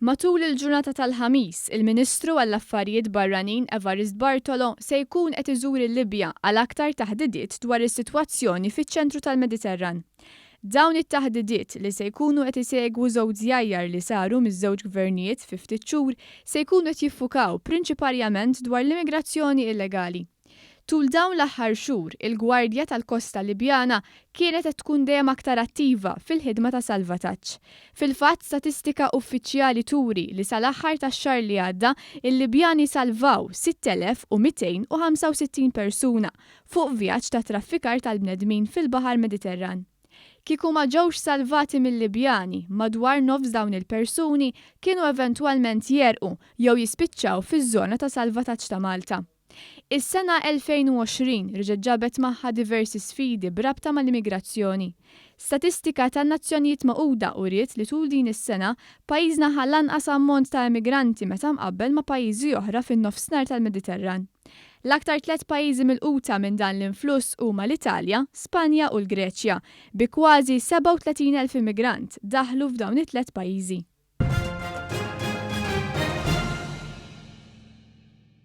Matul il-ġurnata tal-Ħamis, il-Ministru għall-Affarijiet Barranin Evarist Bartolo se jkun qed iżur il-Libja għal aktar taħdidiet dwar is-sitwazzjoni fiċ-ċentru tal-Mediterran. Dawn it-taħdidiet, li se jkunu qed isegwu żewġ żjajjar li saru miż-żewġ gvernijiet fi ftit xhur, se jkunu qed jiffukaw prinċiparjament dwar l-immigrazzjoni illegali. Tul dawn l-aħħar xhur, il-Gwardja tal-Kosta Libjana kienet qed tkun dejjem aktar attiva fil-ħidma ta' salvataġġ. Fil-fatt, statistika uffiċjali turi li sal-aħħar tax-xahar li għadda, il-Libjani salvaw 6,265 persuna fuq vjaġġ ta' traffikar tal-bnedmin fil-Baħar Mediterran. Kieku ma ġewx salvati mil-Libjani, madwar nofs dawn il-persuni kienu eventwalment jegħrqu jew jispiċċaw fiż-żona ta' salvataġġ ta' Malta. Is-sena 2020 reġgħet ġabet magħha diversi sfidi b'rabta mal-immigrazzjoni. Statistika tan-Nazzjonijiet Magħquda uriet li tul din is-sena, pajjiżna ħa l-anqas ammont ta' immigranti meta mqabbel ma' pajjiżi oħra fin-Nofsinhar tal-Mediterran. L-aktar tlett pajjiżi milquta minn dan l-influss huma l-Italja, Spanja u l-Greċja, bi kważi 37,000 immigrant daħlu f'dawn it-tlett pajjiżi.